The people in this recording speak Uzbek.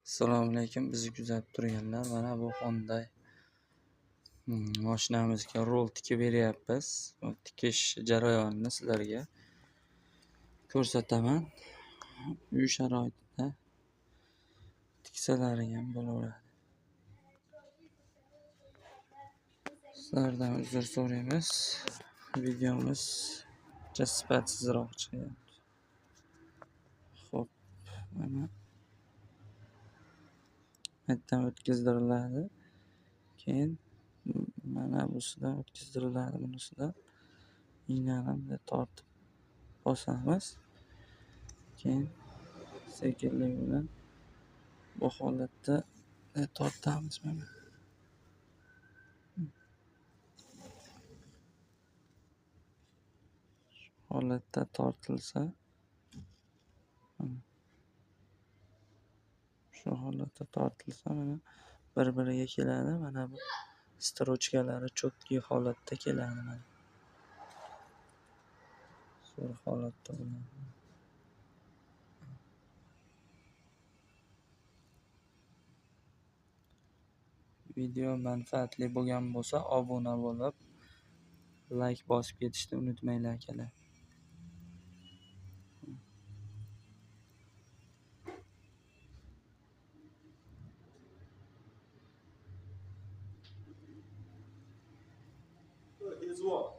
Assalomu alaykum, bizni kuzatib turganlar. Mana bu Hyundai mashinamizga rol tikib beryapmiz. Tikish jarayonini sizlarga ko'rsataman. Uy sharoitida tiksalaring ham bo'laveradi. Sizlardan uzr so'raymiz. Videomiz sifatsizroq chiqyapti. Xo'p, mana qaytadan o'tkazdiriladi. Keyin mana busidan o'tkazdiriladi, bunisidan ignani bunday tortib bosamiz. Keyin sekinlik bilan bu holatda tortamiz mana. Shu holatda tortilsa, shu holatda tortilsa mana bir-biriga keladi. Mana bu strochkalari cho'tki holatda keladi mana. Zo'r holatda bo'ladi. Video manfaatli bo'lgan bo'lsa, obuna bo'lib, like bosib ketishni unutmanglar akalar. 铁柱。